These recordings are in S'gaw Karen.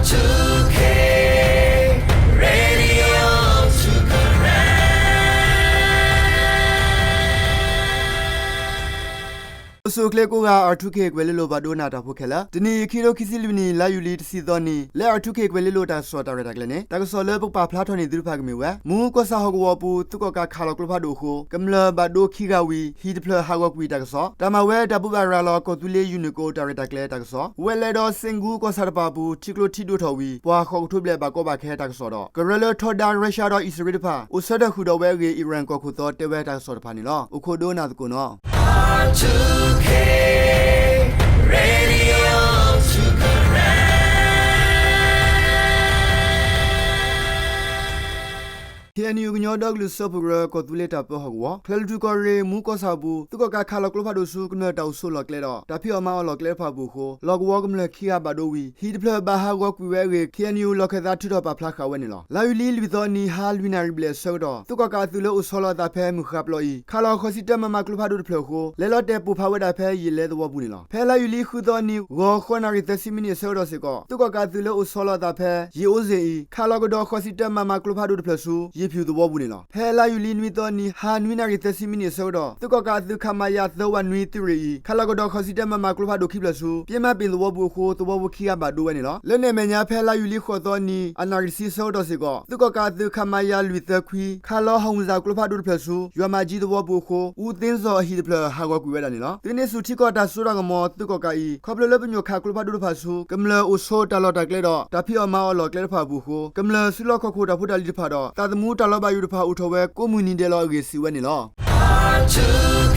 အိၣ်ဆူၣ်အိၣ်ချ့ကိးဂၤ R two K ကွဲၤလ့လိၤပှၤဒိကနၣ်တၢ်ဖိခဲလၢာ်, တနံၤအံၤ ခံကထိခံဆံလွံၢ်နံၣ် လါယူၤလံတဆံသီနံၤ လၢ R two K ကွဲၤလ့လိၤတၢ်ကစီၣ်တၢ်ရဲၣ်တၢ်ကျဲၤန့ၣ် တၢ်ကစီၣ်လၢပကပာ်ဖျါထီၣ်န့ၢ်သုတဖၣ်ကမ့ၢ်ဝဲ မူၤကီၢ်ဆၣ်ဟီၣ်ကဝီၤအပူၤ သုးကီၣ်ကးခးလီၤကျိဖးဒိၣ်အဃိ ကမျၢၢ်ဘၣ်ဒိခံဂၤဝံၤ ဟံၣ်တဖျၢၣ်ဟးဂီၤကွံာ်တၢ်ကစီၣ်, တၢ်မၤဝဲတၢ်ဘိးဘၣ်ရၤလီၤ ကီၢ်သူလ့ၤယူၤနံၣ်ကိးတၢ်ရဲၣ်တၢ်ကျဲၤတၢ်ကစီၣ်, ဝဲလဲၣ်ဒီးစ့ၣ်ကူကီၢ်ဆၣ်တပၤအပူၤ ထံကျိထံဒိၣ်ထီၣ်ဝံၤ ပှၤဃိးကထိဘျဲၣ်ဘၣ်ကီဘၣ်ခဲတၢ်ကစီၣ်ဒီး ကရၢလၢထီဒါရၢရှါဒီးအံၣ်စရ့လးတဖၣ် အိၣ်ဆၢထၢၣ်ဃုာ်ဒီးဝဲအဂ့ၢ် အံၣ်ရၣ်ကီၢ်ခိၣ်သီတဲဝဲတၢ်ကစီၣ်တဖၣ်န့ၣ်လီၤ. အိၣ်ခိးဒိကနၣ်သကိးနီၤ. ခ့ၣ်အဲၣ်ယူၣ် ကညီဒီကလုာ်စၢဖှိၣ်ကရၢ ကီၢ်သူလ့ၤတၢ်ပၢဟီၣ်ကဝီၤ ချၢၣ်လွံၢ်ထူၣ်ကီၢ်ရ့ၣ် မူၤကီၢ်ဆၣ်အပူၤ သုးကီၣ်ကးခးလီၤကျိဖးဒိၣ်ဆူ ကမျၢၢ်တၢ်အိၣ်ဆိးလီၢ်ကျဲဒီး တၢ်ဖံးအီၣ်မၤအီၣ်လီၢ်ကျဲတဖၣ်အပူၤအဃိ လီၢ်ကဝီၤကမျၢၢ်ခံဂၤဘၣ်ဒိဝံၤ ဟံၣ်တဖျၢၣ်ဘၣ်ဟးဂီၤကွံာ်ဝဲအဂ့ၢ် ခ့ၣ်အဲၣ်ယူၣ် လီၢ်ခၢၣ်သးထုးထီၣ်ပာ်ဖျါဃာ်ဝဲန့ၣ်လီၤ. လါယူၤလံလွံၢ်သီအနံၤ ဟါလွံၢ်နၣ်ရံၣ်ဘျဲၣ်အဆၢကတီၢ် သုးကီၣ်ကးအသုးလၢအိၣ်ဆီလီၤအသးဖဲမုၢ်ဃၢ်ပျီအံၤ ခးလီၤဃိးဆံတၢမမကျိဖးဒိၣ်တဖျၢၣ်အဃိ လဲၤလီၤတဲာ်ပိၢ်ဖးဝဲဒၣ်ဖဲယံာ်လဲသဝီပူၤန့ၣ်လီၤ. ဖဲလါယူၤလံဃုသီအနံၤ ဂီၤဃိးနၣ်ရံၣ်သၢဆံမံးနံးအဆၢကတီၢ်စ့ၢ်ကီး သုးကီၣ်ကးအသုးလၢအိၣ်ဆီလီၤအသးဖဲ ယံာ်အိစ့ၣ်အံၤ ခးလီၤကဒီးဃိးဆံတၢမမကျိဖးဒိၣ်တဖျၢၣ်ဆူ ယံာ်ဖၠူၣ်သဝီပူၤန့ၣ်လီၤ. ဖဲလါယူၤလံနွံသီအနံၤ ဟါနွံနၣ်ရံၣ်သၢဆံမံးနံးအဆၢကတီၢ် သုးကီၣ်ကးအသုး ခမရ သၢဝးနွံသုးရ့ၣ်အံၤ ခးလီၤကဒီးဃိးဆံတၢမမကျိဖးဒိၣ်ခံဖျၢၣ်ဆူ ပျဲမးပ့ၣ်သဝီပူၤအဃိ သဝီဖိခံဂၤဘၣ်ဒိဝဲန့ၣ်လီၤ. လၢန့ၣ်အမဲာ်ညါ ဖဲလါယူၤလံဃိးသီအနံၤ အနၣ်ရံၣ်တဆံအဆၢကတီၢ်စ့ၢ်ကီး သုးကီၣ်ကးအသုး ခမရ လွံၢ်သၢခွံ ခးလီၤဟီၣ်မုၢ်စၢ်ကျိဖးဒိၣ်တဖျၢၣ်ဆူ ယွၤမၤကၠံသဝီပူၤအဃိ အူသ့စီၤအဟံၣ်တဖျၢၣ်ဟးဂီၤကွံာ်ဝဲဒၣ်န့ၣ်လီၤ. သုးန့ၢ်ဆူၣ်ထံကီၢ်တၢ်စိတၢ်ကမီၤ သုးကီၣ်ကးအံၤ ခီဖျိလၢပညိၣ်ခးကျိဖးဒိၣ်တဖၣ်ဆူ ကမျၢၢ်အိၣ်ဆိးတၢ်လီၢ်တၢ်ကျဲဒီး တၢ်ဖံးအီၣ်မၤအီၣ်လီၢ်ကျဲတဖၣ်အပူၤအဃိ ကမျၢၢ်စုလီၢ်ခီၣ်ခိၣ်တၢ်ဖိတၢ်လံၤတဖၣ်ဒီး သးသမူတၢ်လီၤဘၣ်ယိၣ်တဖၣ်အိၣ်ထီၣ်ဝဲကိးမုၢ်နံၤဒဲးလီၤအဂ့ၢ် စံးဝဲန့ၣ်လီၤ.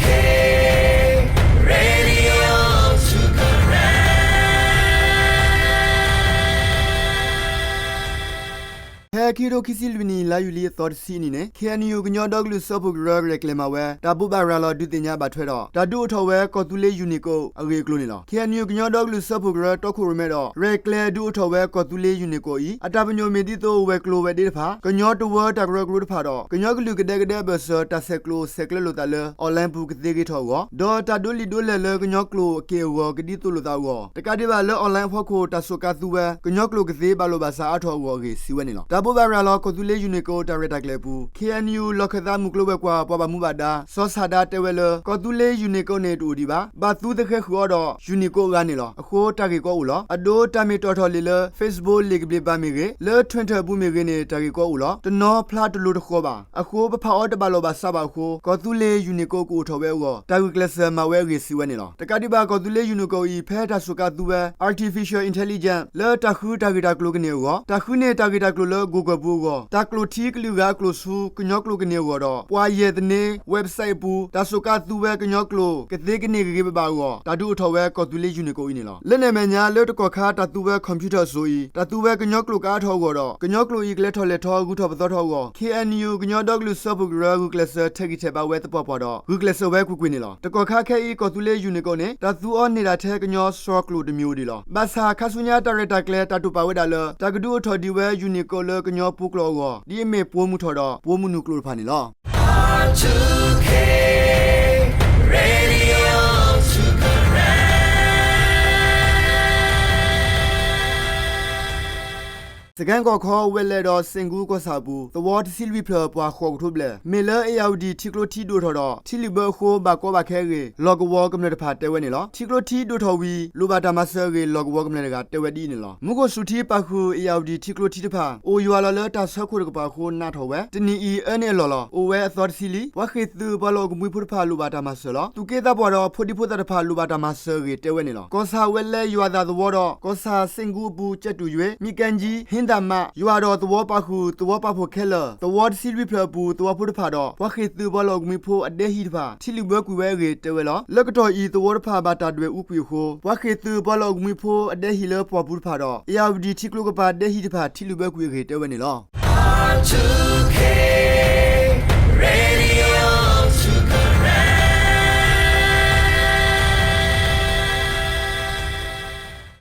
ဖဲခံကထိခံဆံလွံၢ်နံၣ် လါယူၤလံအသီတဆံအနံၤန့ၣ် ခ့ၣ်အဲၣ်ယူၣ် ကညီဒီကလုာ်စၢဖှိၣ်ကရၢ ရဲၣ်ကျဲၤမၤဝဲ တၢ်ဘိးဘၣ်ရၤလီၤဒုးသ့ၣ်ညါဘၣ်ထွဲဒီး တၢ်ဒုးအိၣ်ထီၣ်ဝဲကီၢ်သူလ့ၤယူၤနံၣ်ကိးအဂ့ၢ်အကျိၤန့ၣ်လီၤ. ခ့ၣ်အဲၣ်ယူၣ် ကညီဒီကလုာ်စၢဖှိၣ်ကရၢ တီခိၣ်ရိၣ်မဲဒီး ရဲၣ်ကျဲၤဒုးအိၣ်ထီၣ်ဝဲကီၢ်သူလ့ၤယူၤနံၣ်ကိးအံၤ အတၢ်ပညိၣ်မ့ၢ်ဒ်သိးဝဲၤကျိၤဝဲၤဒ့တဖၣ်, ကညီတဝၢတၢ်ကရၢကရိတဖၣ်ဒီး ကညီကလုာ်ကဒဲကဒဲအဘၢၣ်စၢၤ တၢ်ဆဲးကျိးဆဲးကျၢလိာ်သးလၢ online ပူၤကသ့ဂ့ၤထီၣ်အဂီၢ် ဒီးတၢ်ဒိးလံၣ်ဒိးလဲၢ်လၢကညီကျိာ်အက့ၢ်အဂီၤကဒ်သိးလိာ်သးအဂီၢ် တကးဒံးဘၣ်လၢ online အဖီခိၣ် တၢ်စူးကါသူဝဲ ကညီကျိာ်ကသ့ဘၣ်လိာ်ဘၣ်စးအါထီၣ်အဂီၢ်အဂ့ၢ် စံးဝဲန့ၣ်လီၤ. တၢ်ဘိးဘၣ်ရၤလီၤ ကီၢ်သူလ့ၤယူၤနံၣ်ကိးတၢ်ရဲၣ်တၢ်ကျဲၤအပူၤ ခ့ၣ်အဲၣ်ယူၣ် လီၢ်ခၢၣ်သးမုၢ်ကျိၤဝဲၤကွာ် ပှၤဘၣ်မူဘၣ်ဒါ စီၤဆၣ်ဒါ တဲဝဲလၢ ကီၢ်သူလ့ၤယူၤနံၣ်ကိးန့ၣ် တအိၣ်ဒံးဘၣ်. ဘၣ်သူသဃဲၤဃုာ်အီၤဒီး ယူၤနံၣ်ကိးအဂၤန့ၣ်လီၤ. အဃိတၢ်ဂ့ၢ်ကီအိၣ်လီၤ. အဒိ တၢ်မ့ၢ်တီၣ်ထီၣ်လံာ်လၢ Facebook လံာ်ကဘျံးပၤမ့ၢ်ဂ့ၤ, လၢ Twitter ပူၤမ့ၢ်ဂ့ၤန့ၣ် တၢ်ဂ့ၢ်ကီအိၣ်လီၤ. တနီၤဖျါတလိၤတဃီၤဘၣ်. အဃိ ပဖးအီၤတဘၣ်လိာ်ဘၣ်စးဘၣ်အဃိ ကီၢ်သူလ့ၤယူၤနံၣ်ကိးကအိၣ်ထီၣ်ဝဲအဂီၢ် တၢ်ဂုာ်ကျဲးစၢးမၤဝဲအဂ့ၢ် စံးဝဲန့ၣ်လီၤ. တကးဒံးဘၣ် ကီၢ်သူလ့ၤယူၤနံၣ်ကိးအံၤ ဖဲတၢ်စူးကါသူဝဲ artificial intelligence လၢတၢ်ဃုတၢ်ဂ့ၢ်တၢ်ကျိၤကန့ၢ်အဂီၢ်, တၢ်ဃုန့ၢ်တၢ်ဂ့ၢ်တၢ်ကျိၤလၢ Google ပူၤအဂီၢ်, တၢ်ကျိာ်ထံကလုာ်ဂၤအကျိာ်ဆူ ကညီကျိာ်ကန့ၢ်အဂီၢ်ဒီး ပှၤယဲၢ်သန့ website အပူၤ တၢ်စူးကါသူဝဲကညီကျိာ် ကသ့ကန့ၢ်ကဂ့ၤဘၣ်ဘၣ်အဂီၢ် တၢ်ဒုးအိၣ်ထီၣ်ဝဲကီၢ်သူလ့ၤယူၤနံၣ်ကိးအံၤန့ၣ်လီၤ. လၢန့ၣ်အမဲာ်ညါ လၢတကီၢ်ခါတၢ်သူဝဲ computer အစိၤအံၤ တၢ်သူဝဲကညီကျိာ်ကအါထီၣ်အဂီၢ်ဒီး ကညီကျိာ်အံၤကလဲၤထီၣ်လဲၤထီ ဂုၤထီၣ်ပသီထီၣ်အဂီၢ် ခ့ၣ်အဲၣ်ယူၣ် ကညီဒီကလုာ်စၢဖှိၣ်ကရၢ ဂုာ်ကျဲးစၢးထဲးဂံၢ်ထဲးဘါဝဲသပှၢ်ပှၢ်ဒီး ဂုာ်ကျဲးစၢးဝဲကွ့ၢ်ကွ့ၢ်န့ၣ်လီၤ. တကီၢ်ခါခဲအံၤ ကီၢ်သူလ့ၤယူၤနံၣ်ကိးန့ၣ် တၢ်သူအီၤန့ၢ်ဒၣ်ထဲကညီစီၤကျိာ်တမံၤအိၣ်ဒံးလီၤ. ဘၣ်ဆၣ် ခါဆူညါတၢ်ရဲၣ်တၢ်ကျဲၤ တၢ်တိာ်ပာ်ဝဲဒၣ်လၢ တၢ်ကဒုးအိၣ်ထီၣ်ဒံးဝဲယူၤနံၣ်ကိးလၢကညီပှိၤကျိာ်အဂီၢ် ဒ်အမ့ၢ်ပှိၤမုၢ်ထီၣ်ဒီး ပှိၤမုၢ်နုာ်ကျိာ်တဖၣ်န့ၣ်လီၤ. စကဲၣ်ကီၢ်ခီ ဝဲလဲၣ်ဒီးစ့ၣ်ကူကီၢ်ဆၣ်အပူၤ သဝီတဆံလွံၢ်ဖျၢၣ် ပှၤဃိးကထိဘျဲၣ် မ့ၢ်လၢ အ့ၣ်ယၣ်ဝတံၣ် ထံကျိထံဒိၣ်ထီၣ်ဒီး ထံလုၢ်ဘၢအဃိ ဘၣ်ကီဘၣ်ခဲအဂ့ၢ် လီၢ်ကဝီၤကမျၢၢ်တဖၣ်တဲဝဲန့ၣ်လီၤ. ထံကျိထံဒိၣ်ထီၣ်ဝံၤ လိၣ်ဘၣ်တၢ်မၤစၢၤအဂ့ၢ် လီၢ်ကဝီၤကမျၢၢ်တဂၤတဲဝဲဒ်အံၤန့ၣ်လီၤ. မူခိၣ်စူၤထံပာ်ဃုာ် အ့ၣ်ယၣ်ဝတံၣ် ထံကျိထံတဖၣ် အိၣ်ယွၤလီၤလၢတၢ်ဆၢခိၣ်တကပၤအဃိ နးထီၣ်ဝဲ တနံၤအံၤအၢန့ၢ်အလီၢ်လီၤ. အိၣ်ဝဲအသီတဆံလံ. ပှၤဃ့ၢ်သုးပှၤလီၢ်အိၣ်ကမှံဖိတဖၣ် လိၣ်ဘၣ်တၢ်မၤစၢၤလီၤ. သူၣ်က့သးပှၢ်ဒီးဖိဒံဖိသၣ်တဖၣ် လိၣ်ဘၣ်တၢ်မၤစၢၤအဂ့ၢ်တဲဝဲန့ၣ်လီၤ. ကီၢ်ဆၣ်ဝဲလဲၣ်ယွၤသးသဝီဒီး ကီၢ်ဆၣ်စ့ၣ်ကူအပူၤ ကၠဲးတူာ်ယွ့ၣ် မံကဲကၠံ ဟ့သၣ်မး ယွၤဒီးသဝီပာ်ဃုာ် သဝီပာ်ဖှိၣ်ခဲလၢာ် သဝီတဆံလွံၢ်ဖျၢၣ်အပူၤ သဝီဖိတဖၣ်ဒီး ပှၤဃ့ၢ်သုးပှၤလီၢ်အိၣ်ကမှံဖိအဒဲဟံၣ်တဖၣ် ထံလုၢ်ဘၢကွံာ်ဝဲအဂ့ၢ်တဲဝဲလီၤ. လၢကတီၢ်အံၤ သဝီတဖၣ်ဘၣ်တၢ်ဒွဲၣ်အူကွံာ်အဃိ ပှၤဃ့ၢ်သုးပှၤလီၢ်အိၣ်ကမှံဖိအဒဲဟံၣ်လၢပှၢ်ပူၤတဖၣ်ဒီး အ့ၣ်ယၣ်ဝတံၣ်ထံကျိကပၤဒဲဟံၣ်တဖၣ် ထံလုၢ်ဘၢကွံာ်အဂ့ၢ်တဲဝဲန့ၣ်လီၤ.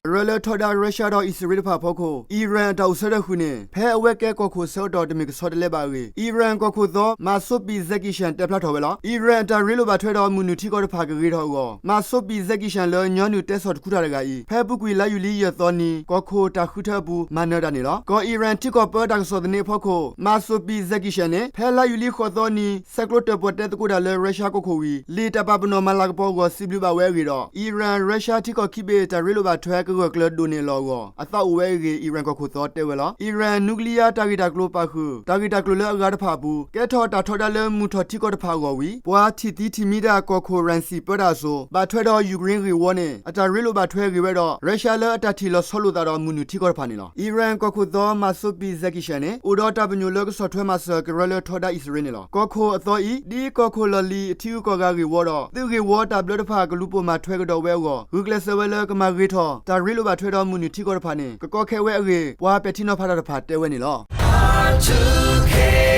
ကရၢလၢထီဒါရၢရှါဒီးအံၣ်စရ့လးတဖၣ်အဖီခိၣ် အံၣ်ရၣ်အတၢ်အိၣ်ဆၢထၢၣ်ဃုာ်န့ၣ် ဖဲအဝဲကဲကီၢ်ခိၣ်ဆၢကတီၢ်တမ့ၢ်ကဆီတလဲဘၣ်အဂ့ၢ် အံၣ်ရၣ်ကီၢ်ခိၣ်သီ မၤးစိးပံး စဲးကံၣ်ရှၣ် တဲဖျါထီၣ်ဝဲလီၤ. အံၣ်ရၣ်အတၢ်ရ့လိာ်ဘၣ်ထွဲဒီးမုၢ်နုာ်ထံကီၢ်တဖၣ်ကဂ့ၤထီၣ်အဂီၢ် မၤးစိးပံး စဲးကံၣ်ရှၣ် လၢညီနုၢ်တဲဆီၣ်တခူထၣ်တဂၤအံၤ ဖဲအပူၤကွံာ်လါယူၤလံယဲၢ်သီနံၤ ကီၢ်ခိၣ်တၢ်ဃုထၢအပူၤ မၤနၢၤတၢ်န့ၣ်လီၤ. ကီၢ်အံၣ်ရၣ်ထံကီၢ်ပၢတၢ်ကစီၣ်သန့အဖီခိၣ် မၤးစိးပံး စဲးကံၣ်ရှၣ် န့ၣ် ဖဲလါယူၤလံဃိးသီနံၤ ဆဲးကျိးတၢၣ်ပီၣ်တဲသကိးတၢ်လၢရၢရှါကီၢ်ခိၣ်ဝံၤ လံာ်တၢ်ပာ်ပနီၣ်မၤလၤကပီၤအဂီၢ် စံးဘျုးဘၣ်ဝဲအဂ့ၢ်ဒီး အံၣ်ရၣ် ရၢရှါ ထံကီၢ်ခံဘ့ၣ်တၢ်ရ့လိာ်ဘၣ်ထွဲကဂၢၢ်ကျၢၤဒိၣ်န့ၢ်အလီၢ်အဂီၢ် အသးအိၣ်ဝဲအဂ့ၢ် အံၣ်ရၣ်ကီၢ်ခိၣ်သီတဲဝဲလီၤ. အံၣ်ရၣ် နူကလံယါ တၢ်ဂ့ၢ်တၢ်ကျိၤပာ်ဃုာ် တၢ်ဂ့ၢ်တၢ်ကျိၤလၢအဂၤတဖၣ်အပူၤ ကဲထီၣ်တၢ်ထီဒါလၢမုၢ်ထီၣ်ထံကီၢ်တဖၣ်အဂီၢ်ဝံၤ ပှၤထံၣ်သံထံၣ်မံတၢ် ကီၢ်ခိၣ်ရၣ်စံၣ်ပၢတၢ်အစိၤ ဘၣ်ထွဲဒီးယူၤကရ့ၣ်ဂ့ၢ်ဝီန့ၣ် အတၢ်ရ့လိာ်ဘၣ်ထွဲဂ့ၤဝဲဒီး ရၢရှါလၢအတၢ်ထံၣ်လီၤဆီလိာ်သးဒီးမုၢ်နုာ်ထံကီၢ်တဖၣ်န့ၣ်လီၤ. အံၣ်ရၣ်ကီၢ်ခိၣ်သီ မၤးစိးပံး စဲးကံၣ်ရှၣ် န့ၣ် အိၣ်ဒီးတၢ်ပညိၣ်လၢကဆီၣ်ထွဲမၤစၢၤကရၢလၢထီဒါအံၣ်စရ့လးန့ၣ်လီၤ. ကီၢ်ခိၣ်အသီအံၤ ဒ်ကီၢ်ခိၣ်လီၢ်လံၤအထံဂုၤကီၢ်ဂၤဂ့ၢ်ဝီဒီး သုးဂ့ၢ်ဝီတၢ်ဘျၢတဖၣ်ကလူၤပိာ်မၤထွဲကဒီးဝဲအဂီၢ် ဂုာ်ကျဲးစၢးဝဲလၢကမၤဂ့ၤထီၣ် တၢ်ရ့လိာ်ဘၣ်ထွဲဒီးမုၢ်နုာ်ထံကီၢ်တဖၣ်န့ၣ် ကကီခဲဝဲအဂ့ၢ် ပှၤပဲာ်ထံနီၤဖးတၢ်တဖၣ်တဲဝဲန့ၣ်လီၤ.